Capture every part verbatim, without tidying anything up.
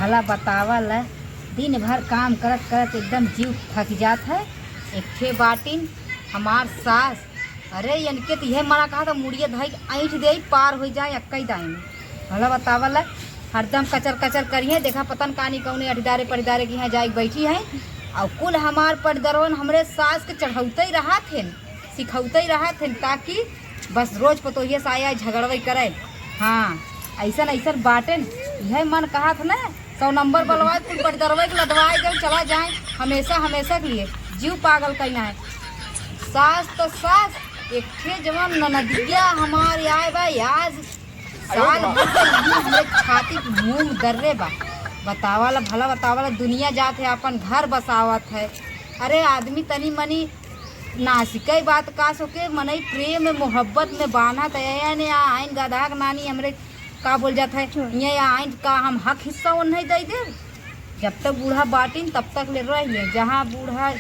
भला बतावा ल, दिन भर काम करत करत एकदम जीव थक जात है। एक ठे बाटिन हमार सास, अरे इनके तो यह मना कहा था, मुड़िया धई के ऐंठ दे, पार हो जाए अक्कई दाई में। भला बतावा ल, हरदम कचर कचर करिए, देखा पता न कानी कौने अठदारे पटदारे के यहाँ जाए के बैठी है। और कुल हमार पटदरवन हमरे सास के चढ़ौते ही रहत हैं, सिखौते ही रहत हैं, ताकि बस रोज पतोहिया से आया झगड़वे करे। हाँ, ऐसन ऐसन बाटेन, यह मन कहत न, सौ नंबर बलवाए, कुल पटदरवे के लदवाए दे, चला जाए, हमेशा हमेशा के लिए जीव पागल कइना है। सास तो सास, एक ठे जवन ननदिया हमार आए बा, आज साल भर से यही हमरे छाती पे मूंग दर्रे बा। बतावा ला, भला बतावा ला, दुनिया जात है, आपन घर बसावत है। अरे आदमी तनी मनी नासिकै बात का सोके, मनई प्रेम में मोहब्बत में बान्हत है। या ने आ आइन गधा के नानी हमरे का बोल जात है, ये आ आइन का हम हक हिस्सा ओन्हई दे देब। जब तक बूढ़ा बाटिन तब तक ले रहिए, जहाँ बूढ़ा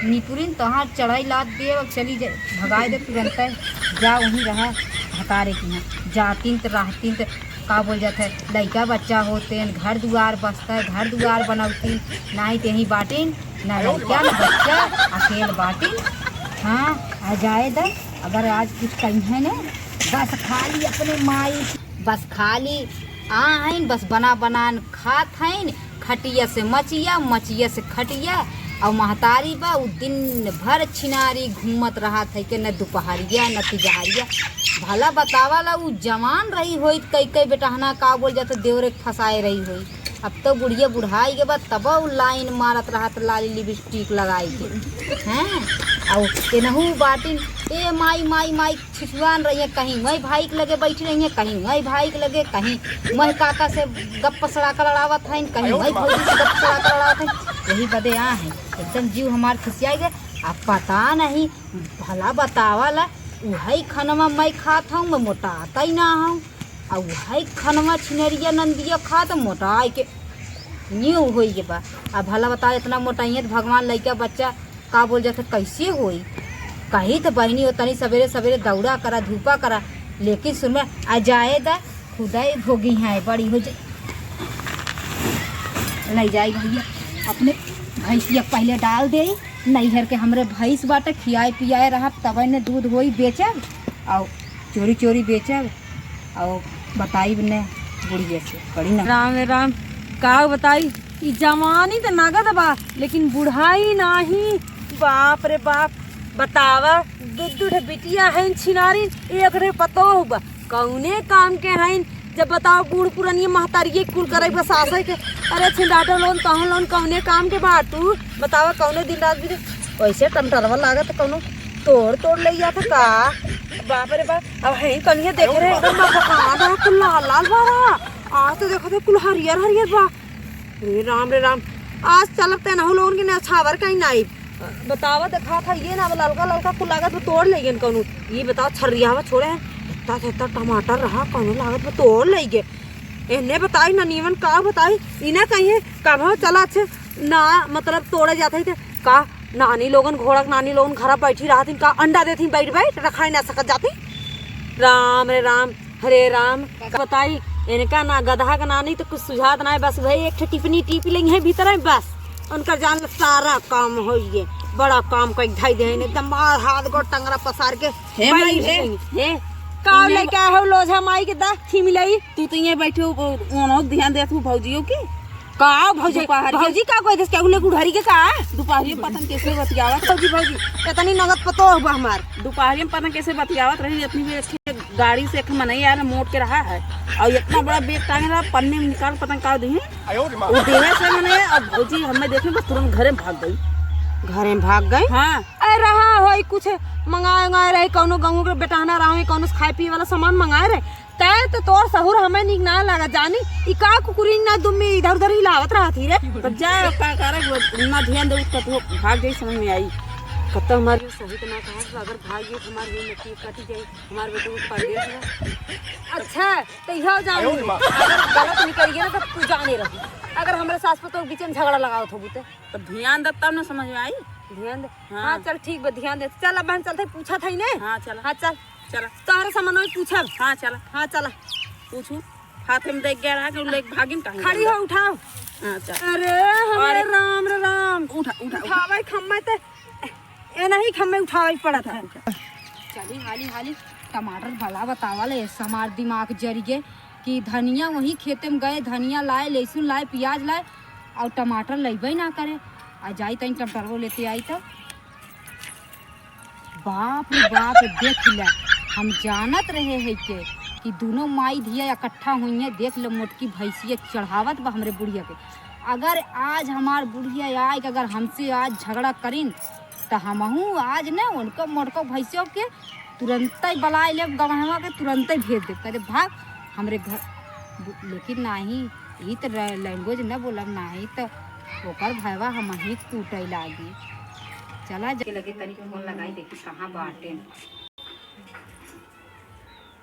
निपुरिन तहाँ चढ़ाई लाद दे और चली जाए, भगाए दे तुरंत। जा वहीं रहा भतारे की यहाँ, जातिन त रहतिन त का बोल जात है, लइका बच्चा होतेन, घर दुआर बसता है, घर दुआर बनौतिन, नाहीं ते यहीं बाटिन, ना लइका ना बच्चा, अकेल बाटिन। हाँ, आ जाए द, अगर आज कुछ कहीं है ना, बस खाली अपने माई, बस खाली आ हैं, बस बना बनान खात हैं, खटिया से मचिया, मचिया से खटिया। और महतारी बा, उ दिन भर छिनारी घूमत रहत है के न दुपहरिया न तिजहरिया। भला बतावा ला, उ जवान रही होई त कई कई बेटहना का बोल जात देवरे के फंसाए रही होई। अब तो बुढ़िया बुढ़ाई के बाद तब उ लाइन मारत रहत लाली लिपस्टिक लगाई के, हैं? और तेनहू बाटिन, ए माई माई माई, छिछुआन रही है, कहीं वही भाई के लगे बैठी रही है, कहीं वही भाई के लगे, कहीं वही काका से गप सड़ा कर लड़ावत हैं, कहीं वही भौजी से गप सड़ा कर लड़ावत हैं। यही बदे आ हैं, एकदम जीव हमार खिसियाई गए। अब पता नहीं, भला बतावा ला, उहई खनवा मैं खात हूँ, मैं मोटाता ही ना हूँ। आ उहई खनवा छिनरिया नंदिया खात मोटाई के न्यू होई के बा। अब भला बतावा, इतना मोटाइए तो भगवान लइका बच्चा का बोल जात कैसे होई? कही तो बहिनी हो, तनी सवेरे सवेरे दौड़ा करा, धूपा करा, लेकिन सुन में आ जाए दा, खुदाई भोगी है, बड़ी हो जाए। ले जाई भैया, अपने भैंसिया पहले डाल दे, नैहर के हमरे भैंस बाटे, खियाए पियाए रहब, तब ने दूध होई बेचब, और चोरी चोरी बेचब, और बताई ने बुढ़िया से, बड़ी ना। राम रे राम, का बताई, ई जवानी त नगद बा, लेकिन बुढ़ाई नाही। बाप रे बाप, बतावा, दू दू ठे बिटिया हइन छिनारिन, एक ठे पतोह बा, कौने काम के हइन? जब बताओ, बूढ़ पुरनिया महतारिये कुल करे बा सासे के। अरे छिंडाटो लोन, तहन लोन कौने काम के बा तू? बतावा, कौने दिन रात बीते? वैसे टमटरवा लागत कौनो तोड़ तोड़ ले जात का? बाप रे बाप, अब है कनिया देख रहे, एकदम बा, बा, बा, कुल लाल लाल बा रहा। आज तो देखो तो कुल हरियर हरियर बा। रे राम, रे राम, आज चलब ते नहु लोगन के नछावर कहीं नाई। बतावा, देखा था ये ना, ललका ललका कुल लागत बा तोड़ ले गन कौनो। ये बताओ, छर्रियावा छोड़े हैं, इतना से इतना टमाटर रहा, कौनो लागत बा तोड़ ले गए। एने बताई ना नीमन का बताई, इना कहीं कभो चला अच्छे ना, मतलब तोड़े जात है ते का नानी लोगन, घोड़क नानी लोगन घरा बैठी रहत हिन, का अंडा देत हिन, बैठ बैठ रखाई ना सकत जाती। राम रे राम, हरे राम, का बताई, इनका ना गधा का नानी तो कुछ सुझात ना है, बस वही एक ठे टिपनी टीप लेंगे हैं भीतर है, बस उनका जान लो सारा काम होइए, बड़ा काम कई धाई दे, एकदम मार हाथ गोड़ टंगरा पसार के हे बैठ माई, हे, जाएंगे। हे, का तू लेके आए हो लोझा माई के दा, थी मिलाई। तू तो ये बैठे हो, वो, उन्हों ध्यान देत हो भौजियों की। का भौजी? दोपहर के भौजी का कोई दस केहू ले गुड़हरी के का? दोपहरिया में पता न कैसे बतियावत। भौजी, भौजी, इतनी नगद पतोह बा हमार। दोपहरिया में पता न कैसे बतियावत रही, इतनी बेर एक ठे गाड़ी से एक मनई आया ना, मोट के रहा है, और इतना बड़ा बैग टांगे रहा, पन्नी में निकाल पता न का दिए। वो देहे से मने, अब भौजी हमें देखे बस तुरंत घरे में भाग गई। घरे में भाग गई? हाँ। अरे रहा होई कुछ मंगाए, मंगाए रहे, कौनो गाँव के बेटहना रहा होई, कौनो से खाए पिए वाला सामान मंगाए रहे, तै तो तोर सहूर हमें नीक ना लगा जानी। ई का कुकुरी ना दुम्मी इधर उधर हिलावत रहत ही रे। तो जा, अब का करे, वो ना ध्यान दे, उसका तो भाग जाई, समझ में आई। कत्ता हमार सही तो ना कहा, अगर भाग गई तो हमार ये नौकरी कट जाई, हमार बेटू परदेस में। अच्छा, तो यह जान ले, अगर गलत निकल गया ना तो तू जाने रही। अगर हमारे सास पर तो बीच में झगड़ा लगावत होबू ते। तो ध्यान दे तब ना समझ में आई। ध्यान दे। हाँ। हाँ, चल ठीक बा, ध्यान दे। चल अब हम चलते, पूछा था ही ने। हाँ, चला। हाँ, चल। चला। तोहरे सामान में पूछब। हाँ, चला। हाँ, चला। पूछू। हाथ में देख गया रहा कि लोग भागिन कहाँ खड़ी गई? हो, उठाओ। अच्छा। अरे, हमरे अरे। राम रे राम। उठा, उठा, उठा। उठावे खम्मे ते, ए नहीं खम्मे उठावे पड़त है। उठा। चली हाली हाली, टमाटर भला बतावा ले, हमार दिमाग जरि गे कि धनिया वहीं खेते में गए, धनिया लाए, लहसुन लाए, पियाज लाए, अउर टमाटर लइबे ना करे। आ जाई तनी टमाटरवो लेते आई तब। बाप रे बाप, देख ले, हम जानत रहे है के कि दुनो माई धिया इकट्ठा हुई है। देख ले, मोटकी भैंसिया चढ़ावत बा हमरे बुढ़िया के। अगर आज हमार बुढ़िया आए के अगर हमसे आज झगड़ा करिन, त हमहू आज न उनको मोटको भैंसियों के तुरंतै बलाए लेब, गवहवा के तुरंतै भेज देब, कह दे, "भाग हमरे घर।" लेकिन नाही, ई त र-, language न बोलब, नाही त ओकर भयवा हमही कूटै लागी। चला जा, लगे तनी फोन लगाई, देखी कहाँ बाटे।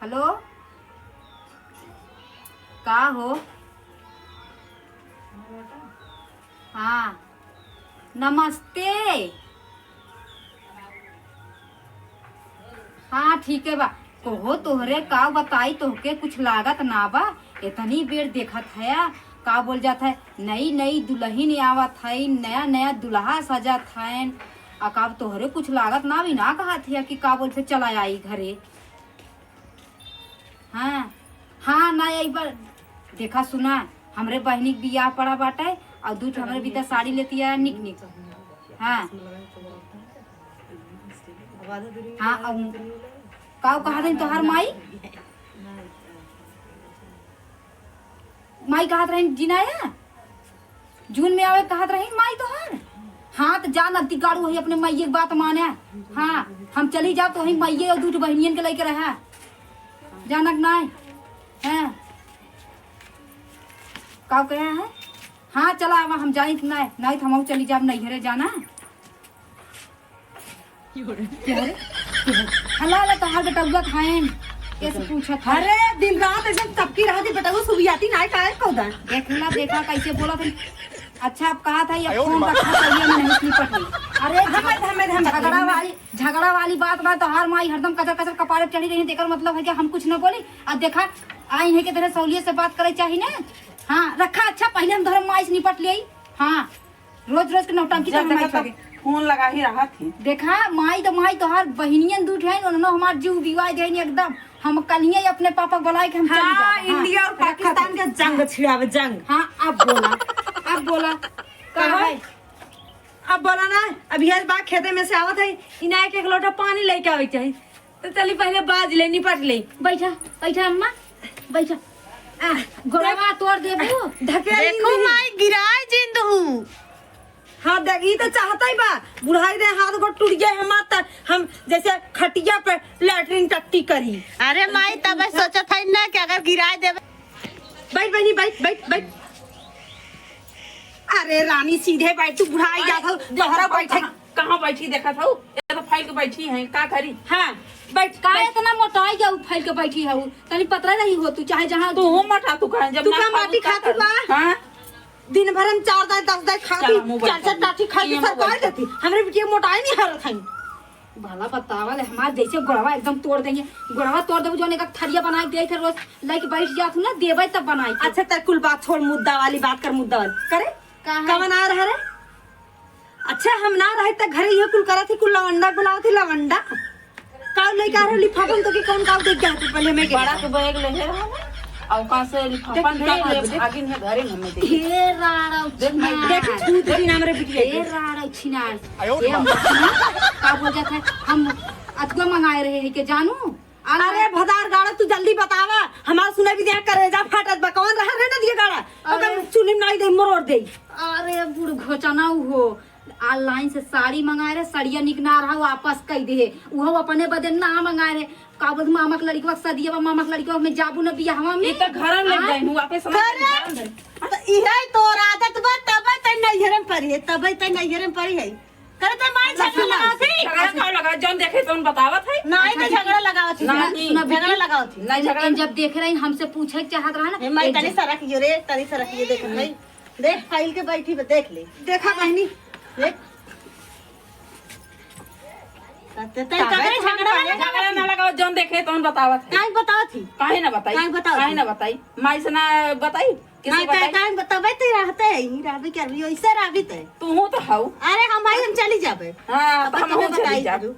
हेलो, का हो? हाँ, नमस्ते। हाँ, ठीक है बा। कहो, तोहरे का बताई, तोहके कुछ लागत ना बा। इतनी बेर देखत है, का बोल जात है, नई नई दुल्हन आवत है, नया नया दुल्हा सजत है। आ का तोहरे कुछ लागत ना भी ना कहत है कि का बोल से चला आई घरे। हाँ, हाँ, ना, एक बार देखा सुना, हमरे बहिनी के बियाह पड़ा बाटे, अउर दू ठो हमरे बीता साड़ी लेती है, निक निक। हाँ। हाँ, अउर का कहत रही तोहार माई? माई कहत रही जिनाया? जून में आवे कहत रही माई तोहार। हाँ, त जा नती गाड़ू, वही अपने माइये के बात माने। हाँ, हम चली जाब त वही माइये अउर दू ठो बहिनियन के लइके रहा। जानक नाय? हैं? का कहा है? हाँ, चला आवा, हम जाइत नाय, नाय त हमहू चली जाब नैहरे जाना। अरे, हला ले तोहार बेटउआ खाएन। कैसे पूछत है? अरे, दिन रात ऐसे चपकी रहत ही, बेटउआ सुबियाती नाय काहे कौदा? देखला, देखा कैसे बोलत है। अच्छा, अब कहा था, ये फोन रखा था, ये नहीं निपट रही। अरे, हम, हम, हम, हम, झगड़ा वाली, झगड़ा वाली बात बा, तोहार माई हरदम कचर कचर कपारे चढ़ी रही, तेकर मतलब है कि हम कुछ न बोली। अब देखा, आई है के तरह सहूलियत से बात करे चाही ना। हाँ, रखा, अच्छा, पहले हम धर्म माई से निपट ले। हाँ। रोज रोज के नौटंकी जब तो हमारी देखा छोड़े। तब फोन लगा ही रहत ही। देखा, माई तो माई तोहार बहिनियन दू ठे हैं, उन्होंने हमार जीव बिवाई देनी एकदम। हम कलिए अपने पापा के बुलाए के हम चली हाँ, जाबे। हाँ, इंडिया और रखा पाकिस्तान था। के जंग छिड़ावे, जंग। हाँ, अब बोला, अब बोला, का कहा? है? अब बोला ना, अब यह बा खेते में से आवत है, इनाय के एक लोटा पानी लेके आवे के चाही। तो चली पहले बाज ले, निपट ले। बैठा, बैठा अम्मा, बैठा। आ, गोड़वा तोड़ देबू। ढकेल देखो ली। माई, गिराए जिंद हूँ। हाँ, देख, ई तो चाहता ही बा। बुढ़ाई रे, हाथ गोड़ टूट गए हमार, त हम जैसे खटिया पे लैट्रिन टट्टी करी। अरे माई, तबे सोचत है ना कि अगर गिराए देबे। बैठ बहिनी, बैठ, बैठ, बैठ। अरे रानी, सीधे बैठ, तू बुढ़ाई जात हो, अरे, तोहरा बैठे। कहाँ, कहाँ बैठी देखत हऊ? ये तो फैल के बैठी हैं, का करी? हाँ, बैठ, का बैठ। इतना मोटाई जाऊ फैल के बैठी हऊ? तनी पतला रही हो तू, चाहे जहाँ तू हो मोटा, तू कहाँ, जब तू ना का खाबू, माटी का खाती करी? बा? हाँ? दिन भर हम चार दाई, दस दाई खाती, चला, मुँह चार चार बैठ। टाटी खाती, ये सब मुँह काहे बैठ। देती? हमरे बिटिया मोटाई नहीं हारत है। भला बतावा ले, हमार जैसे गोड़वा एकदम तोड़ देंगे। गोड़वा तोड़ देबू, जौन एक थरिया बनाई के दे, फिर रोज लेके बैठ जात हूँ ना, देबे तब बनाई के। अच्छा, ते कुल बात छोड़, मुद्दा वाली बात कर, मुद्दा वाली। करे? का है? कवन आ रहा रे? अच्छा, हम ना रहे त घरे ये कुल करत ही, कुल लवंडा बुलावत ही, लवंडा। का लेके आ रहे लिफाफा में, तो कि कौन का देख गया तू पहले में के? बड़ा के बैग ले रहा है, और कहाँ से लिफाफा देख, निकाल देख, ले, देख। भागिन है घरे में, हमें देख। हे राड़ा देख, मैं उछिना। देख, छूत दिन हमरे बिटिया हे के। राड़ा उछिना। आयो रे ए, बाप। हम उछिना, का बोल जात है? हम अथुआ मंगाए रहे हैं के जानू? अरे भदार गाड़ा, तू जल्दी बतावा, हमार सुने भी दिया, करेजा फाटत बा। कौन रहा रे ना दिया गाड़ा? अरे। ओकर चुलिम नाई दे, मरोड़ दे। अरे बूढ़ घोचना हो, online से साड़ी मंगाए रहे, सड़िया निक ना रहा, वापस कई दे। उहो अपने बदे ना मंगाए रहे। का बोलत, मामा के लड़िकवा के सदिया बा, मामा के लड़िकवा में जाबू ना बियाहवा में। ई त घरन लग हाँ? जाई, हूँ वापस हमरा घरे? घरन लग। त इहे तोर आदत बा, तबे तै नैहरे में परी है, तबे तै नैहरे में परी है। करे त माई झगड़ा लगावत ही। झगड़ा का लगा, जौन देखे तौन बतावत है। नहीं, तो झगड़ा लगावत ही। नहीं, सुना झगड़ा बेटी, लगावत ही। नहीं, झगड़ा इन जब देखे रही, हमसे पूछे के चाहत रहा ना, ए माई, ए तनी ज- सरक यो रे, तनी सरक यो, देख भाई। देख, फैल के बैठी बा, देख ले। देखा बहनी, देख। तब ते, ते तबे कबे तो हम झगड़ा काहे लगा झगड़ा ना लगावत, जौन देखे तौन बतावत है। काहे बतावत ही? काहे ना बताई? काहे बतावत काहे ही? ना बताई? माई से ना बताई? किसे माई काहे, बताई? काहे बतावे ते रहते हैं, ही रहबे करबी, वैसे रहबी ते। तू हूँ तो हऊ। अरे हम भाई हम चली जाबे। हाँ, अब तो हम तोहे हूँ चली बताई जाब। करू।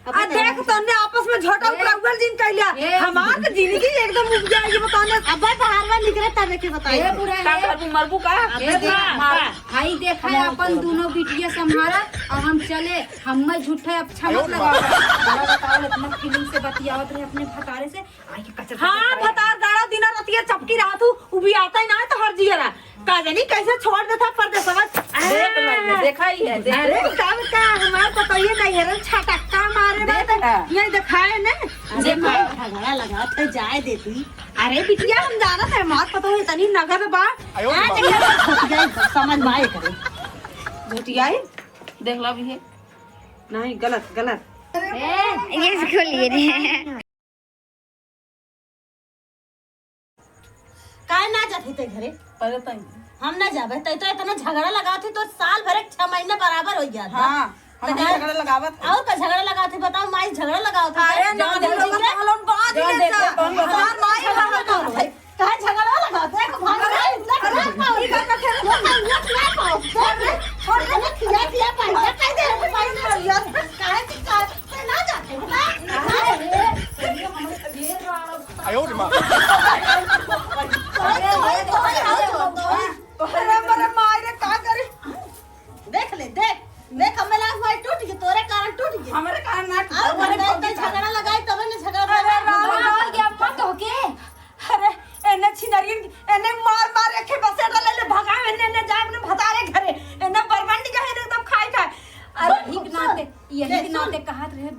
अब आ तो देख, तोहे तन्ने आपस में झोटा ए, उपराउअल जिन कइला। ए, हमार तो जिंदगी एकदम उब गया, ये बताने। अब भाई बाहर में निकले तबे के बताई। ए, बुढ़ा का है। करबू, मरबू का? ए, अबे देख, मार। भाई देखा है, अपन दोनों बिटिया संभारा और हम चले, हम मैं झूठे अब क्षमा लगा। बड़ा बताओ, इतना फीलिंग से बतियावत रहे अपने भतारे से। आई के कचर हाँ, कचर करे। भतार गाड़ा दिना रतिया चपकी रहा तू, उबियाता ही ना है तो हर जियरा। का जानी कैसे छोड़ देता परदेसवा। देख ले, देखा ही है, देख अरे, ले। तब का हमार पतोहिए नैहरन छटक्का मारे बा देख त ना। ये देखाए ने। अरे देखा। माई, झगड़ा लगावत है, जाए देती। अरे बिटिया, हम जानत है, हमार पतोहिए तनी नगद बा। आयो आ, माँ। देखा, घोटियाई समझ में आए करे। घोटियाई? देख ला भी है। नहीं, गलत, गलत। ए, ये खोलिए रे। काहे ना जात ही ते घरे? अरे तई। हम ना जाबे, तई तो इतना झगड़ा लगावत ही, तो साल भर एक छह महीने बराबर हो गया था। हाँ, हम तो भी काहे झगड़ा लगावत है। और का झगड़ा लगावत है, बताओ, माई झगड़ा लगावत है। अरे ना, जौन हम लोग देखे, कहलन बात जौन नहीं देखे, था। कौन बताओ? हमार माई झगड़ा लगावत है। काहे झगड़ा लगावत है? भाग अरे, रहा है, इतना अरे, खराब पाओ। ठीक है, तो फिर वो खाई, वो खिला पाओ। छोड़ दे, छोड़ दे, खिला, खिला पाई, क्या कह दे, भाई, छोड़ दे। काहे चिल्ला ना जाते, बता। अरे, अरे, ये हमारे, ये आयो रे माँ। अरे, अरे, अरे, अरे, अरे, अरे, अरे, अरे, मार रे, का करे? देख ले, देख, देख, हमें लाग भाई टूट गई, तोरे कारण टूट गई। हमारे कारण ना टूटे, अरे, हमारे तब तो झगड़ा लगाई, तब ने झगड़ा अरे, लगाई। राम, राम। हो गया, मत हो के। अरे, एने छिनरिन, एने मार, मार, एके बसेड़ा ले ले, भगावे, एने, एने जाए, अपने भतारे घरे, एने बरबंडी का है, एकदम खाई खाए। अरे, यही के नाते, यही के नाते कहत रहे,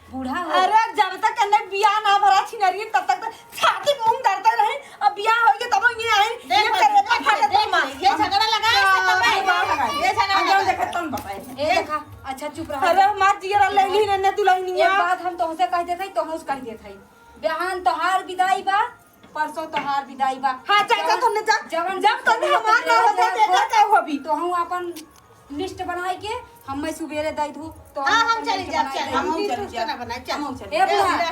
बूढ़ा हो। अरे, जब तक एने बियाह ना भरा छिनरिन, तब तक तो छाती मूंग दरते रहे। अब बियाह होइगे तब ये आई, देख, ये करेगा, देख, खा लेता देख, माँ। ये झगड़ा लगाए से तब हाँ, आए। ये झगड़ा हम जब लगाए। देखे तब बताए। ए, देखा, अच्छा, चुप रहो। अरे, हमार जियरा ले ली ने, ने दुल्हनिया। एक बात हम तोहसे कह देत हई, तोहू से कह देत हई। बिहान तोहार विदाई बा, परसों तोहार विदाई बा। हाँ, चाचा, जवन, तुमने जा, जवन जब तुमने हमार ना होता, तो एकर का होबी? तोहू अपन लिस्ट बनाई के हम मैं सुबेरे दे दू, तो हाँ, हम चली जाब, चल, हम हम चली जाब। ए, बुढ़ा।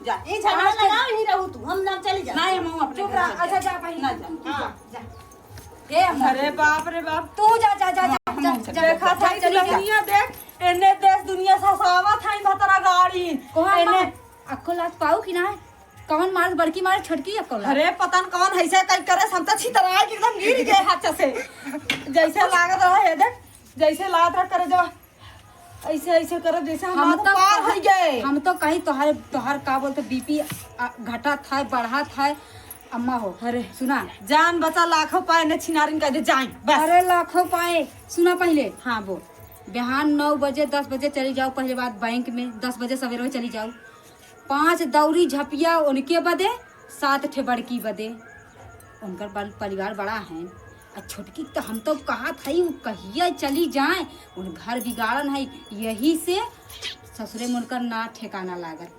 जा। ई झगड़ा लगाओ, यहीं रहू तू, हम ना चली जाब। नहीं, हम अपने चुप रह। अच्छा, जा पहले। ना जा। तू, तू हाँ। जा, जा। ए, अम्मा। अरे बाप रे बाप। तू जा, जा, जा, जा, हम जा, चली जा, देखा जा, था चली जा। दुनिया देख, एने देश दुनिया ससावत है भतरा गाड़ी। कोहा एने अम्मा, अक्को लात पाऊ कि ना? कौन मार, बड़की मार, छोटकी या कौन? अरे, पता न कौन ऐसे कहीं करे, हम तो छितराए के एकदम गिर गए हाथ से। जैसे लागत रहा है, देख, जैसे लागत रहा करे जब ऐसे, ऐसे करे, जैसे हम हम हाथ तो पार कहा-, हो गए। हम तो कहीं तोहरे, तोहर का बोलते, बीपी, आ, घटत है, बढ़त है, अम्मा हो। अरे, सुना। जान बचा लाखों पाए, ने छिनारिन कह दे, जाए, बस। अरे, लाखों पाए, सुना पहले। हाँ, बोल। बिहान नौ बजे, दस बजे चली जाओ, पहले बात बैंक में, दस बजे सवेरे में चली जाओ। पाँच दौरी झपिया उनके बदे, सात ठे बड़की बदे। उनकर बल-, परिवार बड़ा है। आ छोटकी तो हम तो कहत हई, उ कहिया चली जाए, उन घर बिगाड़न है, यही से ससुरे में उनकर ना ठिकाना लागत।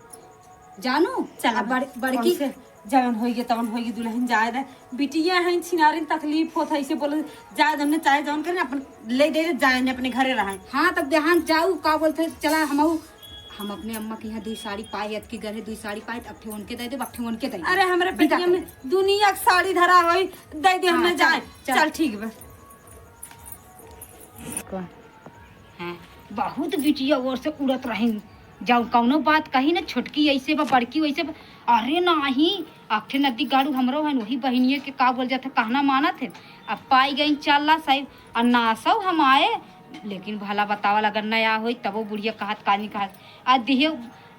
जानू, चल आ अब बड़-, बड़की उनसे जवन होइगे तवन होइगे, दुल्हन जाए दे। बिटिया हैं, छिनारिन तकलीफ होत है, इसे बोले जाए दे, हमने चाहे जवन करे, अपन ले दे, जाए ने अपने घरे रहे। हाँ, तब बिहान जाऊ, का बोलते, चला हमहू हम अपने अम्मा के यहाँ दुई साड़ी पाए, अतकी गरहे दुई साड़ी पाए, त अकठे उनके दे देब, अकठे उनके दे देब। अरे, हमरे बिटिया पेटिया में दुनिया के साड़ी धरा होई, दे दे, हाँ, हमें चल, जाए। चल। चल, ठीक बा। हाँ, बहुत बिटिया ओर से उड़त रही, जाऊ कौनो बात कही ना, छोटकी ऐसे बा, बड़की वैसे बा। अरे नाही, अकठे नदी गाड़ू हमरो हन, वही बहिनिये के का बोल जात है, कहना मानत है। अब पाई गई चाला साहिब, आ नासौ हम आए, लेकिन भला बतावल, अगर नया होई, तबो बुढ़िया कहत, कानी कहत, आ दिहे,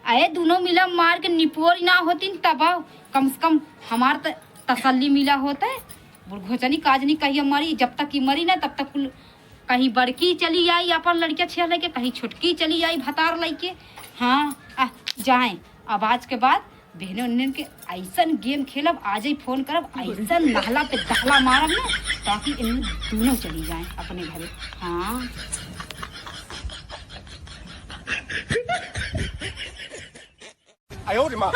अये दुनो मिला मार के निपोर ना होतिन, तब कम से कम हमार त-, तसल्ली मिला होते। बुढ़घोचनी काजनी कहिया मरी, जब तक ई मरी ना, तब तक कुल, कहीं बड़की चली आई अपन लड़किया छिया लेके, कहीं छोटकी चली आई भतार लेके। हाँ, आ, जाए, अब आज के बाद बहने उन्हन के ऐसन गेम खेलब, आज ही फोन करब, ऐसन नहला पे दहला मारब ना, ताकि इन दोनों चली जाएं अपने घरे। हाँ। आयो रे माँ।